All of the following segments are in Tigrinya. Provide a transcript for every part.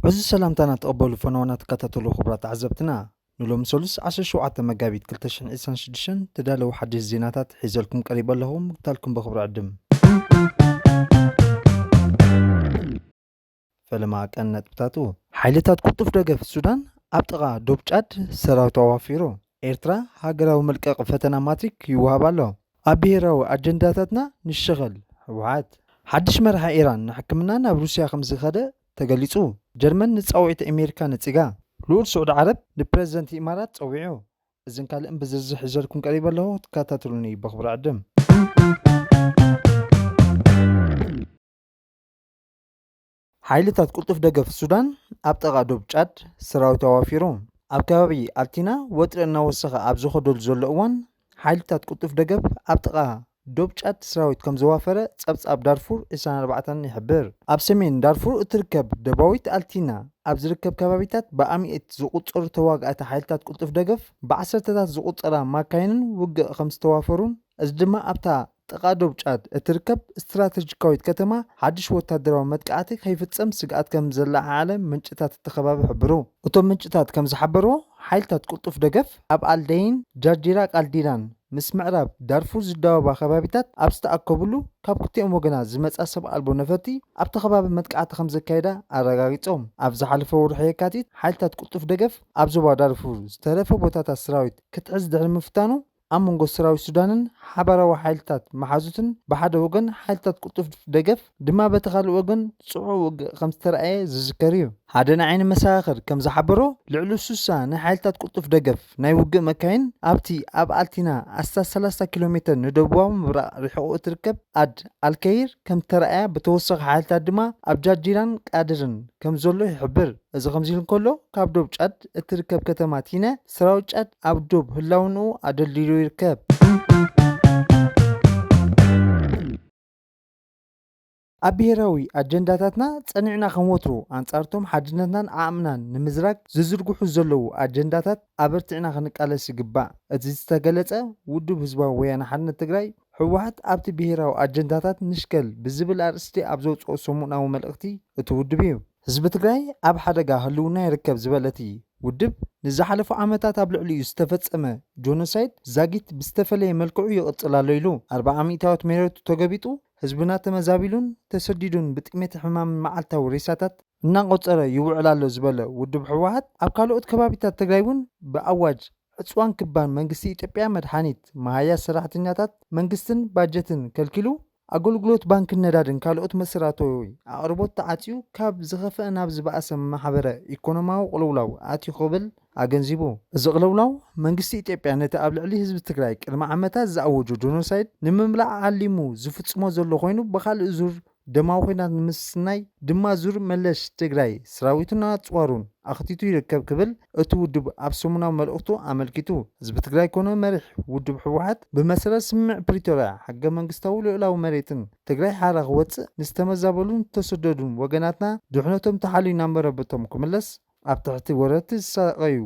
ሕዚ ሰላምታና ተቐበሉ ፈነዋና ተከታተሉ ክቡራት ተዓዘብትና። ንሎም ሰሉስ ዓሰርተ ሸውዓተ መጋቢት ክልተ ሽሕን ዕስራን ሽዱሽተን ተዳለዉ ሓድሽ ዜናታት ሒዘልኩም ቀሪበ ኣለኹ። ምክታልኩም በኽብሪ ዕድም። ፈለማ ቀን ነጥብታቱ። ሓይልታት ቅልጡፍ ደገፍ ሱዳን ኣብ ጥቓ ዶብ ጫድ ሰራዊት ኣዋፊሩ። ኤርትራ ሃገራዊ መልቀቂ ፈተና ማትሪክ ይወሃብ ኣሎ። ኣብ ብሄራዊ ኣጀንዳታትና ንሸኸል። ህወሓት። ሓድሽ መራሒ ኢራን ንሕክምና ናብ ሩስያ ከም ዝኸደ ተገሊጹ። ጀርመን ንጻውዒት ኣሜሪካ ነጺጋ። ልኡል ስዑዲ ዓረብ ንፕረዚደንት ኢማራት ጸዊዑ። እዝን ካልእን ብዝርዝር ሒዘልኩም ቀሪበ ኣለኹ። ትከታተሉኒ በኽብሪ ዕድም። ሓይልታት ቅልጡፍ ደገፍ ሱዳን ኣብ ጥቓ ዶብ ጫድ ሰራዊት ኣዋፊሩ። ኣብ ከባቢ ኣልቲና ወጥሪ እናወሰኸ ኣብ ዝኸደሉ ዘሎ እዋን፣ ሓይልታት ቅልጡፍ ደገፍ ኣብ ጥቓ ዶብ ጫድ ሰራዊት ከም ዘዋፈረ ጸብጻብ ዳርፉር ዕስራን ኣርባዕተን ይሕብር። ኣብ ሰሜን ዳርፉር እትርከብ ደባዊት ኣልቲና ኣብ ዝርከብ ከባቢታት ብኣሚእት ዝቑጸሩ ተዋጋእቲ ሓይልታት ቅልጡፍ ደገፍ ብዓሰርተታት ዝቑጸራ ማካይንን ውግእ ከም ዝተዋፈሩን፣ እዚ ድማ ኣብታ ጥቓ ዶብ ጫድ እትርከብ ስትራተጂካዊት ከተማ ሓድሽ ወታደራዊ መጥቃዕቲ ከይፍጸም ስግኣት ከም ዘለዓዓለ ምንጭታት እቲ ከባቢ ሕብሩ። እቶም ምንጭታት ከም ዝሓበርዎ፣ ሓይልታት ቅልጡፍ ደገፍ ኣብ ኣልደይን ጃርጂራ ቃልዲራን ምስ ምዕራብ ዳርፉር ዝዳወባ ከባቢታት ኣብ ዝተኣከብሉ፣ ካብ ክልቲኦም ወገናት ዝመጻ ሰብ ኣልቦ ነፈርቲ ኣብቲ ከባቢ መጥቃዕቲ ከም ዘካየዳ ኣረጋጊጾም። ኣብ ዝሓለፈ ወርሒ የካቲት፣ ሓይልታት ቅልጡፍ ደገፍ ኣብ ዞባ ዳርፉር ዝተረፈ ቦታታት ሰራዊት ክትሕዝ ድሕሪ ምፍታኑ፣ ኣብ መንጎ ሰራዊት ሱዳንን ሓባራዊ ሓይልታት መሓዙትን ብሓደ ወገን ሓይልታት ቅልጡፍ ደገፍ ድማ በቲ ካልእ ወገን ጽዑቕ ውግእ ከም ዝተረኣየ ዝዝከር እዩ። ሓደ ናይ ዓይኒ መሰኻኽር ከም ዝሓበሮ፣ ልዕሊ ስሳ ናይ ሓይልታት ቅልጡፍ ደገፍ ናይ ውግእ መካይን ኣብቲ ኣብ ኣልቲና ኣስታት ሰላሳ ኪሎ ሜተር ንደቡባዊ ምብራቕ ርሒቑ እትርከብ ኣድ ኣልከይር ከም ዝተረኣያ፣ ብተወሳኺ ሓይልታት ድማ ኣብ ጃርጂራን ቃድርን ከም ዘሎ ይሕብር። እዚ ከምዚ ኢሉ እንከሎ፣ ካብ ዶብ ጫድ እትርከብ ከተማ ቲነ፣ ሰራዊት ጫድ ኣብ ዶብ ህላውንኡ ኣደልዲሉ ይርከብ። ኣብ ብሄራዊ ኣጀንዳታትና ጸኒዕና ከም ወትሩ ኣንጻርቶም ሓድነትናን ዓቕምናን ንምዝራግ ዝዝርግሑ ዘለዉ ኣጀንዳታት ኣበርቲዕና ክንቃለስ ይግባእ። እዚ ዝተገለጸ፣ ውድብ ህዝባዊ ወያነ ሓርነት ትግራይ፣ ህወሓት፣ ኣብቲ ብሄራዊ ኣጀንዳታት ንሽከል ብዝብል ኣርእስቲ ኣብ ዘውጽኦ ሰሙናዊ መልእኽቲ እቲ ውድብ እዩ። ህዝቢ ትግራይ ኣብ ሓደጋ ህልውና ይርከብ ዝበለ እቲ ውድብ፣ ንዝሓለፉ ዓመታት ኣብ ልዕሊኡ ዝተፈጸመ ጆኖሳይድ ዛጊት ብዝተፈለየ መልክዑ ይቕጽል ኣሎ ኢሉ። ኣርብዓ ሚእታዎት መሬቱ ተገቢጡ፣ ህዝብና ተመዛቢሉን ተሰዲዱን ብጥሜት ሕማምን መዓልታዊ ሬሳታት እናቖጸረ ይውዕል ኣሎ ዝበለ ውድብ ህወሓት፣ ኣብ ካልኦት ከባቢታት ትግራይ እውን ብኣዋጅ ዕጽዋን ክባን መንግስቲ ኢትዮጵያ መድሓኒት፣ መሃያ ሰራሕተኛታት መንግስትን ባጀትን ከልኪሉ፣ ኣገልግሎት ባንክን ነዳድን ካልኦት መሰረታዊ ኣቕርቦት ተዓጽዩ፣ ካብ ዝኸፍአ ናብ ዝበኣሰ ማሕበረ ኢኮኖሚያዊ ቅልውላው ኣትዩ ክብል ኣገንዚቡ። እዚ ቅልውላው መንግስቲ ኢትዮጵያ ነቲ ኣብ ልዕሊ ህዝቢ ትግራይ ቅድሚ ዓመታት ዝኣወጆ ጆኖሳይድ ንምምላእ ዓሊሙ ዝፍጽሞ ዘሎ ኮይኑ፣ ብኻልእ ዙር ደማዊ ኲናት ንምስናይ ድማ ዙር መለሽ ትግራይ ሰራዊቱን ኣጽዋሩን ኣኽቲቱ ይርከብ ክብል እቲ ውድብ ኣብ ሰሙናዊ መልእኽቱ ኣመልኪቱ። ህዝቢ ትግራይ ኮነ መሪሕ ውድብ ህወሓት ብመሰረት ስምምዕ ፕሪቶርያ ሕገ መንግስታዊ ልኡላዊ መሬትን ትግራይ ሓራ ክወፅእ፣ ንዝተመዛበሉን ዝተሰደዱን ወገናትና ድሕነቶም ተሓልዩ ናብ መረበቶም ክምለስ፣ ኣብ ትሕቲ ወረርቲ ዝሳቐዩ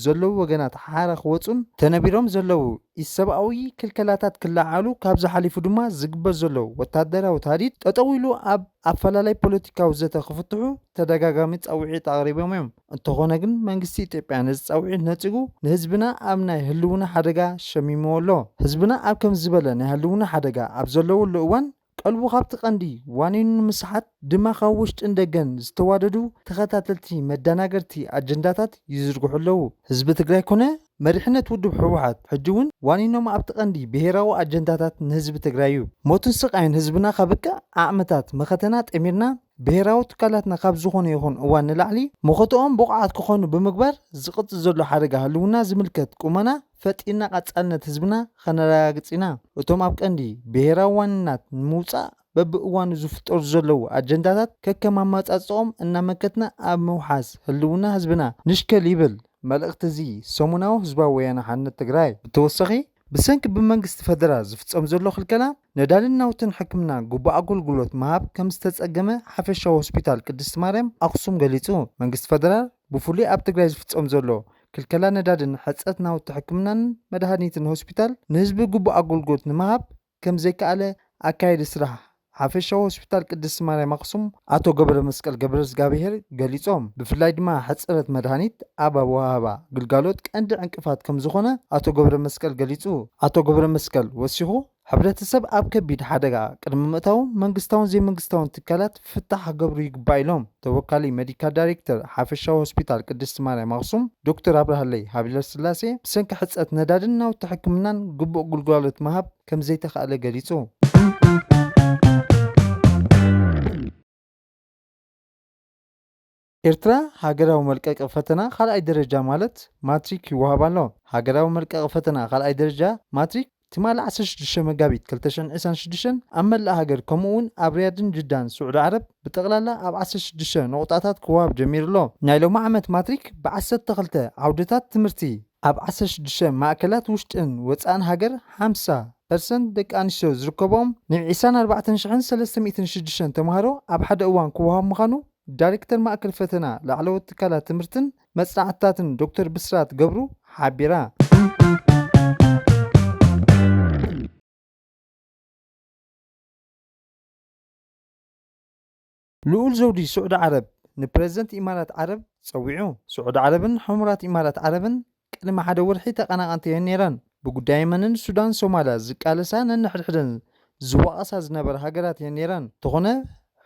ዘለዉ ወገናት ሓራ ክወፁን ተነቢሮም ዘለዉ ኢሰብኣዊ ክልከላታት ክለዓሉ፣ ካብዚ ሓሊፉ ድማ ዝግበር ዘሎ ወታደራዊ ታህዲድ ጠጠው ኢሉ ኣብ ኣፈላላይ ፖለቲካዊ ዘተ ክፍትሑ ተደጋጋሚ ጻውዒት ኣቕሪቦም እዮም። እንተኾነ ግን መንግስቲ ኢትዮጵያ ነዚ ጻውዒት ነጺጉ፣ ንህዝብና ኣብ ናይ ህልውና ሓደጋ ሸሚምዎ ኣሎ። ህዝብና ኣብ ከምዚ ዝበለ ናይ ህልውና ሓደጋ ኣብ ዘለወሉ እዋን፣ ቀልቡ ካብቲ ቀንዲ ዋኒኑ ንምስሓት ድማ ካብ ውሽጥን ደገን ዝተዋደዱ ተኸታተልቲ መደናገርቲ ኣጀንዳታት ይዝርግሑ ኣለዉ። ህዝቢ ትግራይ ኮነ መሪሕነት ውድብ ህወሓት ሕጂ እውን ዋኒኖም ኣብቲ ቀንዲ ብሄራዊ ኣጀንዳታት ንህዝቢ ትግራይ እዩ። ሞትን ስቃይን ህዝብና ከብቅዕ፣ ዓቕምታት መኸተና ጠሚርና፣ ብሄራዊ ትካላትና ካብ ዝኾነ ይኹን እዋን ንላዕሊ መኸተኦም ብቑዓት ክኾኑ ብምግባር፣ ዝቕጽል ዘሎ ሓደጋ ህልውና ዝምልከት ቁመና ፈጢርና ቀጻልነት ህዝብና ከነረጋግጽ ኢና። እቶም ኣብ ቀንዲ ብሄራዊ ዋንነት ንምውጻእ በብእዋኑ ዝፍጠሩ ዘለዉ ኣጀንዳታት ከከም ኣመጻጽኦም እናመከትና ኣብ ምውሓስ ህልውና ህዝብና ንሽከል ይብል መልእኽቲ እዚ ሰሙናዊ ህዝባዊ ወያነ ሓርነት ትግራይ። ብተወሳኺ፣ ብሰንኪ ብመንግስቲ ፈደራል ዝፍጸም ዘሎ ክልከላ ነዳድን ናውትን ሕክምና ግቡእ ኣገልግሎት ምሃብ ከም ዝተጸገመ ሓፈሻዊ ሆስፒታል ቅድስቲ ማርያም ኣኽሱም ገሊጹ። መንግስቲ ፈደራል ብፍሉይ ኣብ ትግራይ ዝፍጸም ዘሎ ክልከላ ነዳድን ሕጸት ናውቲ ሕክምናን መድሃኒትን ሆስፒታል ንህዝቢ ግቡእ ኣገልግሎት ንምሃብ ከም ዘይከኣለ ኣካየዲ ስራሕ ሓፈሻዊ ሆስፒታል ቅድስቲ ማርያም ኣኽሱም ኣቶ ገብረ መስቀል ገብረ እግዚኣብሔር ገሊጾም። ብፍላይ ድማ ሕጽረት መድሃኒት ኣብ ኣወሃህባ ግልጋሎት ቀንዲ ዕንቅፋት ከም ዝኾነ ኣቶ ገብረ መስቀል ገሊጹ። ኣቶ ገብረ መስቀል ወሲኹ፣ ሕብረተሰብ ኣብ ከቢድ ሓደጋ ቅድሚ ምእታዉ መንግስታውን ዘይመንግስታውን ትካላት ፍታሕ ክገብሩ ይግባእ ኢሎም። ተወካሊ ሜዲካል ዳይሬክተር ሓፈሻዊ ሆስፒታል ቅድስቲ ማርያም ኣኽሱም ዶክተር ኣብርሃለይ ሃብለስላሴ ብሰንኪ ሕጸት ነዳድን ናውቲ ሕክምናን ግቡእ ግልጋሎት ምሃብ ከም ዘይተኻእለ ገሊጹ። ኤርትራ ሃገራዊ መልቀቂ ፈተና ካልኣይ ደረጃ ማለት ማትሪክ ይወሃብ ኣሎ። ሃገራዊ መልቀቂ ፈተና ካልኣይ ደረጃ ማትሪክ ትማሊ ዓሰርተ ሽዱሽተ መጋቢት ክልተ ሽሕን ዕስራን ሽዱሽተን ኣብ መላእ ሃገር ከምኡ እውን ኣብ ሪያድን ጅዳን ስዑዲ ዓረብ ብጠቕላላ ኣብ ዓሰርተ ሽዱሽተ ነቑጣታት ክወሃብ ጀሚሩ ኣሎ። ናይ ሎሚ ዓመት ማትሪክ ብ ዓሰርተ ክልተ ዓውድታት ትምህርቲ ኣብ ዓሰርተ ሽዱሽተ ማእከላት ውሽጥን ወጻእን ሃገር ሓምሳ ፐርሰንት ደቂ ኣንስትዮ ዝርከቦም ን ዕስራን ኣርባዕተን ሽሕን ሰለስተ ሚእትን ሽዱሽተን ተምሃሮ ኣብ ሓደ እዋን ክወሃብ ምዃኑ ዳይሬክተር ማእከል ፈተና ላዕለዎት ትካላት ትምህርትን መጽናዕትታትን ዶክተር ብስራት ገብሩ ሓቢራ። ልኡል ዘውዲ ስዑዲ ዓረብ ንፕረዚደንት ኢማራት ዓረብ ጸዊዑ። ስዑዲ ዓረብን ሕሙራት ኢማራት ዓረብን ቅድሚ ሓደ ወርሒ ተቐናቐንቲ እየን ነይረን። ብጉዳይ የመንን ሱዳን ሶማልያ ዝቃለሳ ነንሕድሕደን ዝዋቐሳ ዝነበራ ሃገራት እየን ነይረን። እንተኾነ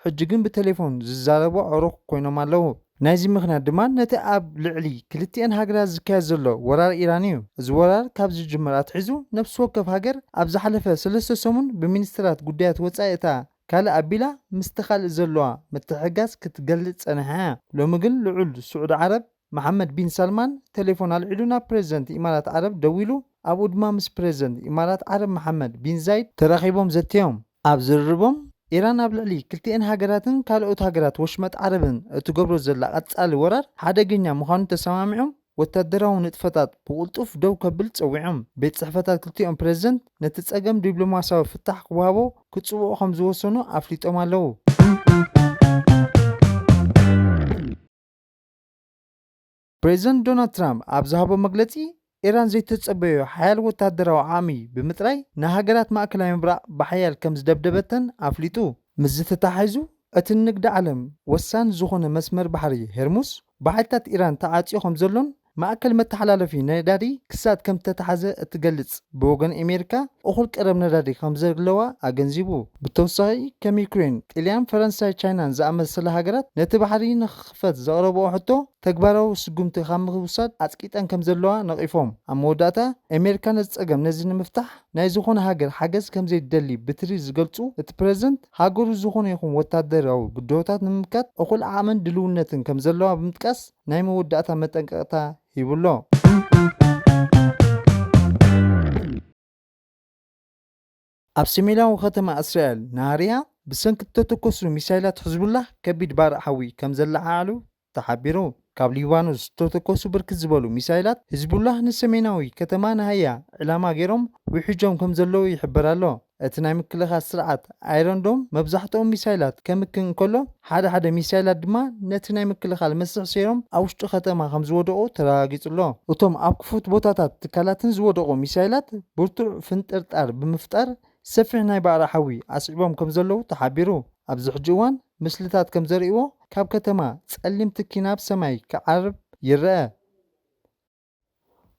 ሕጂ ግን ብቴሌፎን ዝዛረቡ ኣዕሩኽ ኮይኖም ኣለዉ። ናይዚ ምኽንያት ድማ ነቲ ኣብ ልዕሊ ክልቲኤን ሃገራት ዝካየድ ዘሎ ወራር ኢራን እዩ። እዚ ወራር ካብ ዝጅመር ኣትሒዙ ነፍሲ ወከፍ ሃገር ኣብ ዝሓለፈ ሰለስተ ሰሙን ብሚኒስትራት ጉዳያት ወጻኢ እታ ካልእ ኣቢላ ምስቲ ካልእ ዘለዋ ምትሕግጋዝ ክትገልጽ ጸኒሓ እያ። ሎሚ ግን ልዑል ስዑዲ ዓረብ መሓመድ ቢን ሳልማን ቴሌፎን ኣልዒሉ ናብ ፕረዚደንት ኢማራት ዓረብ ደዊሉ፣ ኣብኡ ድማ ምስ ፕረዚደንት ኢማራት ዓረብ መሓመድ ቢን ዛይድ ተራኺቦም ዘትዮም። ኣብ ዝርርቦም፣ ኢራን ኣብ ልዕሊ ክልቲኤን ሃገራትን ካልኦት ሃገራት ወሽመጥ ዓረብን እትገብሮ ዘላ ቀጻሊ ወራር ሓደገኛ ምዃኑ ተሰማሚዖም፣ ወታደራዊ ንጥፈታት ብቕልጡፍ ደው ከብል ጸዊዖም። ቤት ጽሕፈታት ክልቲኦም ፕረዚደንት ነቲ ጸገም ዲፕሎማስያዊ ፍታሕ ክወሃቦ ክጽውዑ ከም ዝወሰኑ ኣፍሊጦም ኣለዉ። ፕሬዚደንት ዶናልድ ትራምፕ ኣብ ዝሃቦ መግለጺ፣ ኢራን ዘይተጸበዮ ሓያል ወታደራዊ ዓቕሚ ብምጥራይ ንሃገራት ማእከላይ ምብራቕ ብሓያል ከም ዝደብደበተን ኣፍሊጡ። ምስዚ ተተሓሒዙ፣ እቲ ንንግዲ ዓለም ወሳኒ ዝኾነ መስመር ባሕሪ ሄርሙስ ብሓይልታት ኢራን ተዓጽዩ ከም ዘሎን ማእከል መተሓላለፊ ነዳዲ ክሳድ ከም ዝተታሕዘ እትገልጽ ብወገን ኣሜሪካ እኹል ቀረብ ነዳዲ ከም ዘለዋ ኣገንዚቡ። ብተወሳኺ ከም ዩክሬን፣ ጥልያን፣ ፈረንሳይ፣ ቻይናን ዝኣመሰላ ሃገራት ነቲ ባሕሪ ንኽኽፈት ዘቕረብኦ ሕቶ ተግባራዊ ስጉምቲ ካብ ምውሳድ ኣጽቂጠን ከም ዘለዋ ነቒፎም። ኣብ መወዳእታ ኣሜሪካ ነዚ ጸገም ነዚ ንምፍታሕ ናይ ዝኾነ ሃገር ሓገዝ ከም ዘይትደሊ ብትሪ ዝገልጹ እቲ ፕረዚደንት፣ ሃገሩ ዝኾነ ይኹን ወታደራዊ ብድሆታት ንምምካት እኹል ዓቕምን ድልውነትን ከም ዘለዋ ብምጥቃስ ናይ መወዳእታ መጠንቀቕታ ሂቡ ኣሎ። ኣብ ሰሜናዊ ከተማ እስራኤል ናሃርያ ብሰንኪ እተተኮሱ ሚሳይላት ሕዝቡላህ ከቢድ ባርዕ ሓዊ ከም ዘለዓዓሉ ተሓቢሩ። ካብ ሊባኖስ ዝተተኮሱ ብርክት ዝበሉ ሚሳይላት ህዝቡላህ ንሰሜናዊ ከተማ ናሃያ ዕላማ ገይሮም ውሒጆም ከም ዘለዉ ይሕበር ኣሎ። እቲ ናይ ምክልኻል ስርዓት ኣይረን ዶም መብዛሕትኦም ሚሳይላት ከምክን እንከሎ፣ ሓደ ሓደ ሚሳይላት ድማ ነቲ ናይ ምክልኻል መስርሕ ሰይሮም ኣብ ውሽጢ ከተማ ከም ዝወደቑ ተረጋጊጹ ኣሎ። እቶም ኣብ ክፉት ቦታታት ትካላትን ዝወደቑ ሚሳይላት ብርቱዕ ፍንጥርጣር ብምፍጣር ሰፊሕ ናይ ባዕሪ ሓዊ ኣስዒቦም ከም ዘለዉ ተሓቢሩ። ኣብዚ ሕጂ እዋን ምስልታት ከም ዘርእይዎ ካብ ከተማ ጸሊም ትኪ ናብ ሰማይ ክዓርብ ይረአ።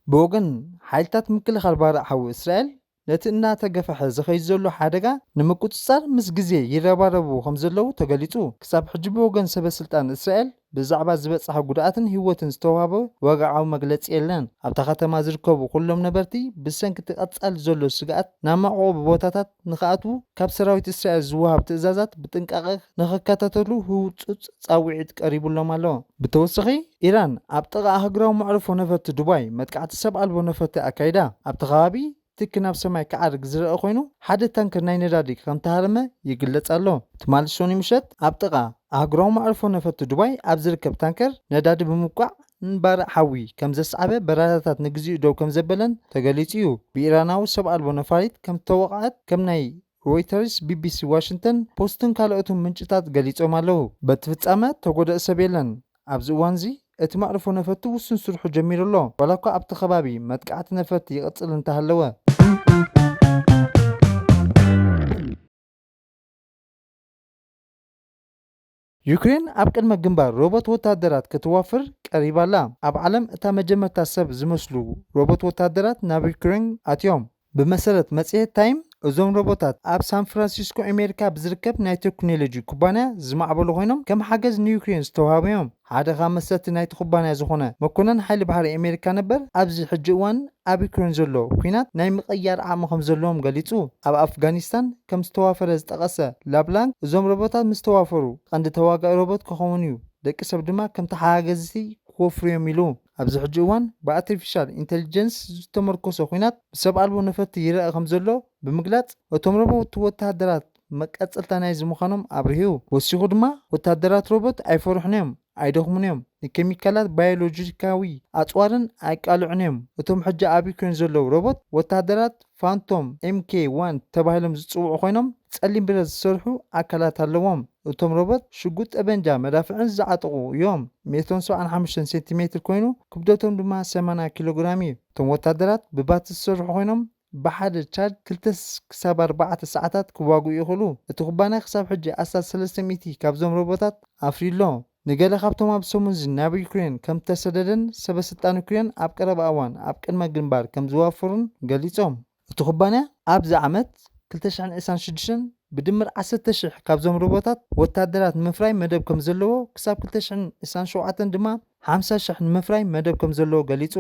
ብወገን ሓይልታት ምክልኻል ባርዕ ሓዊ እስራኤል፣ ነቲ እናተገፍሐ ዝኸይድ ዘሎ ሓደጋ ንምቁጽጻር ምስ ግዜ ይረባረቡ ከም ዘለዉ ተገሊጹ። ክሳብ ሕጂ ብወገን ሰበ ስልጣን እስራኤል ብዛዕባ ዝበጽሐ ጉድኣትን ህይወትን ዝተዋህበ ወግዓዊ መግለጺ የለን። ኣብታ ከተማ ዝርከቡ ኩሎም ነበርቲ ብሰንኪ እቲ ቀጻሊ ዘሎ ስግኣት ናብ መዕቆቢ ቦታታት ንኽኣትዉ ካብ ሰራዊት እስራኤል ዝወሃብ ትእዛዛት ብጥንቃቐ ንኽከታተሉ ህውጹጽ ጻውዒት ቀሪቡሎም ኣሎ። ብተወሳኺ፣ ኢራን ኣብ ጥቓ ኣህጉራዊ መዕርፎ ነፈርቲ ዱባይ መጥቃዕቲ ሰብ ኣልቦ ነፈርቲ ኣካይዳ። ኣብቲ ከባቢ ትኪ ናብ ሰማይ ክዓርግ ዝረአ ኮይኑ፣ ሓደ ታንከር ናይ ነዳዲ ከም ተሃረመ ይግለጽ ኣሎ። ትማሊ ሰኑይ ምሸት ኣብ ጥቓ ኣህጉራዊ መዕርፎ ነፈርቲ ዱባይ ኣብ ዝርከብ ታንከር ነዳዲ ብምብቋዕ ንባርዕ ሓዊ ከም ዘስዓበ በራራታት ንግዚኡ ደው ከም ዘበለን ተገሊጹ እዩ። ብኢራናዊ ሰብ ኣልቦ ነፋሪት ከም ዝተወቕዐት ከም ናይ ሮይተርስ፣ ቢቢሲ፣ ዋሽንግተን ፖስትን ካልኦትን ምንጭታት ገሊጾም ኣለዉ። በቲ ፍጻመ ተጎድኦ ሰብ የለን። ኣብዚ እዋንዚ እቲ መዕርፎ ነፈርቲ ውሱን ስርሑ ጀሚሩ ኣሎ፣ ዋላ እኳ ኣብቲ ከባቢ መጥቃዕቲ ነፈርቲ ይቕጽል እንተሃለወ። ዩክሬን ኣብ ቅድመ ግንባር ሮቦት ወታደራት ክትዋፍር ቀሪባ ኣላ። ኣብ ዓለም እታ መጀመርታ ሰብ ዝመስሉ ሮቦት ወታደራት ናብ ዩክሬን ኣትዮም። ብመሰረት መጽሔት ታይም፣ እዞም ሮቦታት ኣብ ሳን ፍራንሲስኮ ኣሜሪካ ብዝርከብ ናይ ቴክኖሎጂ ኩባንያ ዝማዕበሉ ኮይኖም፣ ከም ሓገዝ ንዩክሬን ዝተዋህቡ እዮም። ሓደ ካብ መሰልቲ ናይቲ ኩባንያ ዝኾነ መኮነን ሓይሊ ባሕሪ ኣሜሪካ ነበር፣ ኣብዚ ሕጂ እዋን ኣብ ዩክሬን ዘሎ ኲናት ናይ ምቕያር ዓቕሚ ከም ዘለዎም ገሊጹ። ኣብ ኣፍጋኒስታን ከም ዝተዋፈረ ዝጠቐሰ ላብላንክ፣ እዞም ሮቦታት ምስ ተዋፈሩ፣ ቀንዲ ተዋጋኢ ሮቦት ክኸውን እዩ፣ ደቂ ሰብ ድማ ከም ተሓጋገዝቲ ክወፍሩ እዮም ኢሉ። ኣብዚ ሕጂ እዋን ብኣርቲፊሻል ኢንተሊጀንስ ዝተመርኮሰ ኲናት ብሰብ ኣልቦ ነፈርቲ ይረአ ከም ዘሎ ብምግላጽ፣ እቶም ሮቦት ወተሃደራት መቀጸልታ ናይዚ ምዃኖም ኣብሪሁ። ወሲኹ ድማ፣ ወተሃደራት ሮቦት ኣይፈርሑን እዮም፣ ኣይደኽሙን እዮም፣ ንኬሚካላት ባዮሎጂካዊ ኣጽዋርን ኣይቃልዑን እዮም። እቶም ሕጂ ኣብ ዩክሬን ዘለዉ ሮቦት ወተሃደራት ፋንቶም ኤምኬ ዋን ተባሂሎም ዝጽውዑ ኮይኖም፣ ጸሊም ብረት ዝሰርሑ ኣካላት ኣለዎም። እቶም ሮቦት ሽጉጥ፣ ጠበንጃ፣ መዳፍዕን ዝዓጥቑ እዮም። ሜትሮም ሰብዓን ሓሙሽተን ሴንቲሜትር ኮይኑ፣ ክብደቶም ድማ ሰማንያ ኪሎ ግራም እዩ። እቶም ወታደራት ብባትሪ ዝሰርሑ ኮይኖም፣ ብሓደ ቻርጅ ክልተ ክሳብ ኣርባዕተ ሰዓታት ክዋግኡ ይኽእሉ። እቲ ኩባንያ ክሳብ ሕጂ ኣስታት ሰለስተ ሚእቲ ካብዞም ሮቦታት ኣፍርዩ ኣሎ። ንገለ ካብቶም ኣብ ሰሙን እዚ ናብ ዩክሬን ከም እተሰደደን ሰበ ስልጣን ዩክሬን ኣብ ቀረባ እዋን ኣብ ቅድመ ግንባር ከም ዝዋፈሩን ገሊጾም። እቲ ኩባንያ ኣብዚ ዓመት ክልተ ሽሕን ዕስራን ሽዱሽተን ብድምር ዓሰርተ ሽሕ ካብዞም ሮቦታት ወታደራት ንምፍራይ መደብ ከም ዘለዎ፣ ክሳብ ክልተ ሽሕን ዕስራን ሸውዓተን ድማ ሓምሳ ሽሕ ንምፍራይ መደብ ከም ዘለዎ ገሊጹ።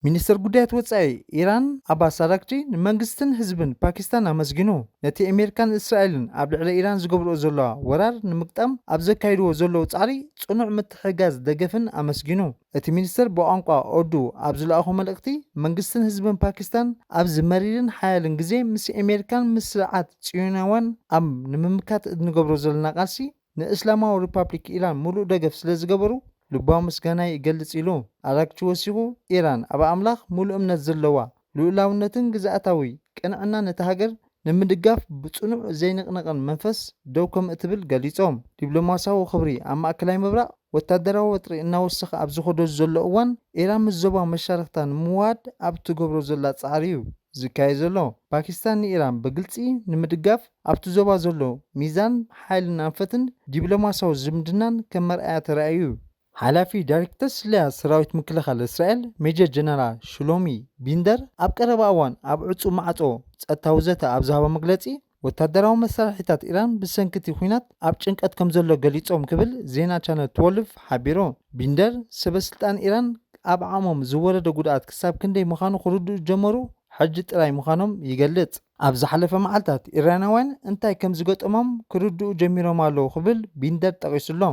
ሚኒስተር ጉዳያት ወጻኢ ኢራን ኣባስ ኣራግቺ ንመንግስትን ህዝብን ፓኪስታን ኣመስጊኑ። ነቲ ኣሜሪካን እስራኤልን ኣብ ልዕሊ ኢራን ዝገብርኦ ዘለዋ ወራር ንምግጣም ኣብ ዘካይድዎ ዘለዉ ጻዕሪ ጽኑዕ ምትሕግጋዝ ደገፍን ኣመስጊኑ። እቲ ሚኒስተር ብቋንቋ ኦርዱ ኣብ ዝለኣኾ መልእኽቲ፣ መንግስትን ህዝብን ፓኪስታን ኣብዚ መሪርን ሓያልን ግዜ ምስ ኣሜሪካን ምስ ስርዓት ጽዮናውያን ኣብ ንምምካት እንገብሮ ዘለና ቃልሲ ንእስላማዊ ሪፓብሊክ ኢራን ምሉእ ደገፍ ስለ ዝገበሩ ልባዊ ምስጋናይ እገልጽ ኢሉ። ኣራግቺ ወሲኹ፣ ኢራን ኣብ ኣምላኽ ምሉእ እምነት ዘለዋ፣ ልኡላውነትን ግዝኣታዊ ቅንዕና ነታ ሃገር ንምድጋፍ ብጽኑዕ ዘይንቕነቕን መንፈስ ደው ከም እትብል ገሊጾም። ዲፕሎማስያዊ ክብሪ ኣብ ማእከላይ ምብራቕ ወታደራዊ ወጥሪ እናወሰኸ ኣብ ዝኸደሉ ዘሎ እዋን፣ ኢራን ምስ ዞባ መሻርኽታ ንምውሃድ ኣብ ትገብሮ ዘላ ጻዕሪ እዩ ዝካየድ ዘሎ። ፓኪስታን ንኢራን ብግልጺ ንምድጋፍ ኣብቲ ዞባ ዘሎ ሚዛን ሓይልን ኣንፈትን ዲፕሎማስያዊ ዝምድናን ከም መርኣያ ተራእዩ እዩ። ሓላፊ ዳይሬክተር ስለያ ሰራዊት ምክልኻል እስራኤል ሜጀር ጀነራል ሽሎሚ ቢንደር ኣብ ቀረባ እዋን ኣብ ዕጹው ማዕጾ ጸጥታዊ ዘተ ኣብ ዝሃቦ መግለጺ፣ ወታደራዊ መሳርሒታት ኢራን ብሰንኪ እቲ ኲናት ኣብ ጭንቀት ከም ዘሎ ገሊጾም ክብል ዜና ቻነል ትወልቭ ሓቢሩ። ቢንደር፣ ሰበ ስልጣን ኢራን ኣብ ዓቕሞም ዝወረደ ጉድኣት ክሳብ ክንደይ ምዃኑ ክርድኡ ዝጀመሩ ሕጂ ጥራይ ምዃኖም ይገልጽ። ኣብ ዝሓለፈ መዓልታት ኢራናውያን እንታይ ከም ዝገጠሞም ክርድኡ ጀሚሮም ኣለዉ ክብል ቢንደር ጠቒሱ ኣሎ።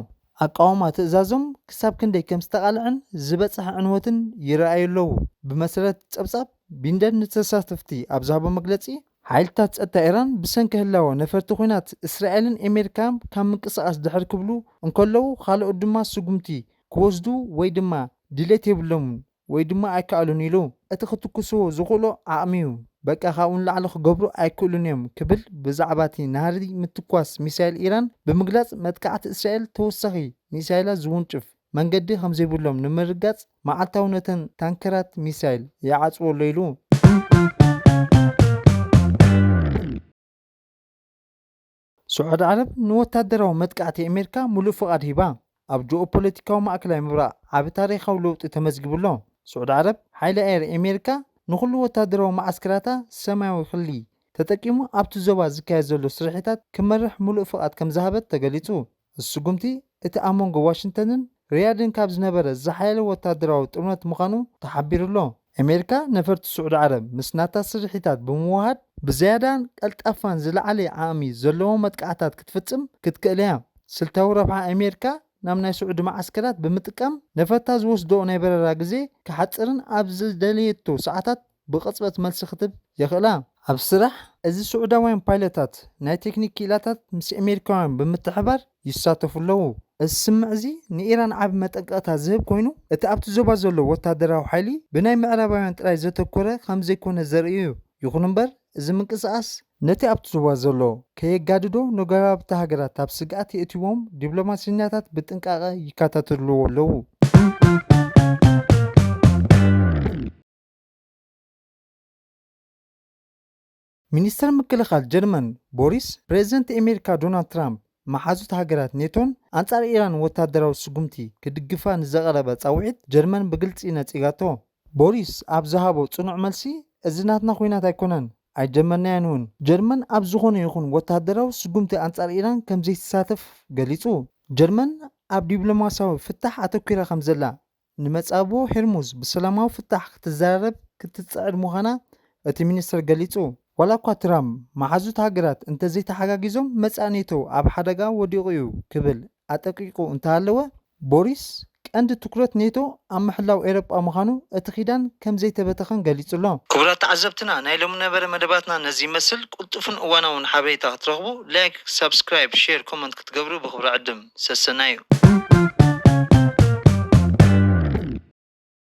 ኣቃውማ ትእዛዞም ክሳብ ክንደይ ከም ዝተቓልዐን ዝበጽሐ ዕንወትን ይረኣዩ ኣለዉ። ብመሰረት ጸብጻብ፣ ቢንደር ንተሳተፍቲ ኣብ ዝሃቦ መግለጺ፣ ሓይልታት ጸጥታ ኢራን ብሰንኪ ህላወ ነፈርቲ ኲናት እስራኤልን ኣሜሪካን ካብ ምንቅስቓስ ድሕር ክብሉ እንከለዉ፣ ካልኦት ድማ ስጉምቲ ክወስዱ ወይ ድማ ድሌት የብሎምን ወይ ድማ ኣይከኣሉን ኢሉ። እቲ ክትኩስዎ ዝኽእሉ ዓቕሚ እዩ። በቃ ካብኡ ንላዕሊ ክገብሩ ኣይክእሉን እዮም ክብል ብዛዕባ እቲ ናህሪ ምትኳስ ሚሳይል ኢራን ብምግላጽ፣ መጥቃዕቲ እስራኤል ተወሳኺ ሚሳይላት ዝውንጭፍ መንገዲ ከም ዘይብሎም ንምርጋጽ፣ መዓልታዊ ነተን ታንከራት ሚሳይል ይዓጽዎ ኣሎ ኢሉ። ስዑዲ ዓረብ ንወታደራዊ መጥቃዕቲ ኣሜሪካ ምሉእ ፍቓድ ሂባ። ኣብ ጂኦፖለቲካዊ ማእከላይ ምብራቕ ዓቢ ታሪኻዊ ለውጢ ተመዝጊቡ ኣሎ። ስዑዲ ዓረብ፣ ሓይሊ ኣየር ኣሜሪካ ንኹሉ ወታደራዊ መዓስከራታ ሰማያዊ ክሊ ተጠቂሙ ኣብቲ ዞባ ዝካየድ ዘሎ ስርሒታት ክመርሕ ምሉእ ፍቓድ ከም ዝሃበት ተገሊጹ። እዚ ስጉምቲ፣ እቲ ኣብ መንጎ ዋሽንግተንን ሪያድን ካብ ዝነበረ ዝሓየለ ወታደራዊ ጥምረት ምዃኑ ተሓቢሩ ኣሎ። ኣሜሪካ ነፈርቲ ስዑዲ ዓረብ ምስ ናታ ስርሒታት ብምውሃድ ብዝያዳን ቀልጣፋን ዝለዓለ ዓቕሚ ዘለዎ መጥቃዕታት ክትፍጽም ክትክእል እያ። ስልታዊ ረብሓ ኣሜሪካ ናብ ናይ ስዑዲ መዓስከራት ብምጥቃም፣ ነፈርታ ዝወስድኦ ናይ በረራ ግዜ ክሓጽርን ኣብ ዝደለየቶ ሰዓታት ብቕጽበት መልሲ ክትህብ የኽእላ። ኣብ ስራሕ፣ እዚ ስዑዳውያን ፓይለታት ናይ ቴክኒክ ክኢላታት ምስ ኣሜሪካውያን ብምትሕባር ይሳተፉ ኣለዉ። እዚ ስምምዕ እዚ ንኢራን ዓቢ መጠንቀቕታ ዝህብ ኮይኑ፣ እቲ ኣብቲ ዞባ ዘሎ ወታደራዊ ሓይሊ ብናይ ምዕራባውያን ጥራይ ዘተኮረ ከም ዘይኮነ ዘርኢ እዩ። ይኹን እምበር፣ እዚ ምንቅስቓስ ነቲ ኣብቲ ዞባ ዘሎ ከየጋድዶ፣ ንጎረባብቲ ሃገራት ኣብ ስግኣት የእትዎም፣ ዲፕሎማሲኛታት ብጥንቃቐ ይከታተልዎ ኣለዉ። ሚኒስተር ምክልኻል ጀርመን ቦሪስ፣ ፕሬዝደንት ኣሜሪካ ዶናልድ ትራምፕ መሓዙት ሃገራት ኔቶን ኣንጻር ኢራን ወታደራዊ ስጉምቲ ክድግፋ ንዘቐረበ ጻውዒት ጀርመን ብግልጺ ነጺጋቶ። ቦሪስ ኣብ ዝሃቦ ጽኑዕ መልሲ፣ "እዚ ናትና ኲናት ኣይኮነን፣ ኣይጀመርናዮን እውን። ጀርመን ኣብ ዝኾነ ይኹን ወታደራዊ ስጉምቲ ኣንጻር ኢራን ከም ዘይትሳተፍ" ገሊጹ። ጀርመን ኣብ ዲፕሎማስያዊ ፍታሕ ኣተኲራ ከም ዘላ፣ ንመጻብቦ ሄርሙዝ ብሰላማዊ ፍታሕ ክትዘራረብ ክትጽዕር ምዃና እቲ ሚኒስተር ገሊጹ። ዋላ እኳ ትራምፕ መሓዙት ሃገራት እንተዘይተሓጋጊዞም መጻኢ ኔቶ ኣብ ሓደጋ ወዲቑ እዩ ክብል ኣጠንቂቑ እንተሃለወ፣ ቦሪስ ቀንዲ ትኩረት ኔቶ ኣብ ምሕላው ኤውሮጳ ምዃኑ፣ እቲ ኪዳን ከም ዘይተበተኸን ገሊጹ ኣሎ። ክቡራት ተዓዘብትና፣ ናይ ሎሚ ነበረ መደባትና ነዚ ይመስል። ቅልጡፍን እዋናውን ሓበሬታ ክትረኽቡ ላይክ፣ ሳብስክራይብ፣ ሼር፣ ኮመንት ክትገብሩ ብኽብሪ ዕድም። ሰሰናዩ።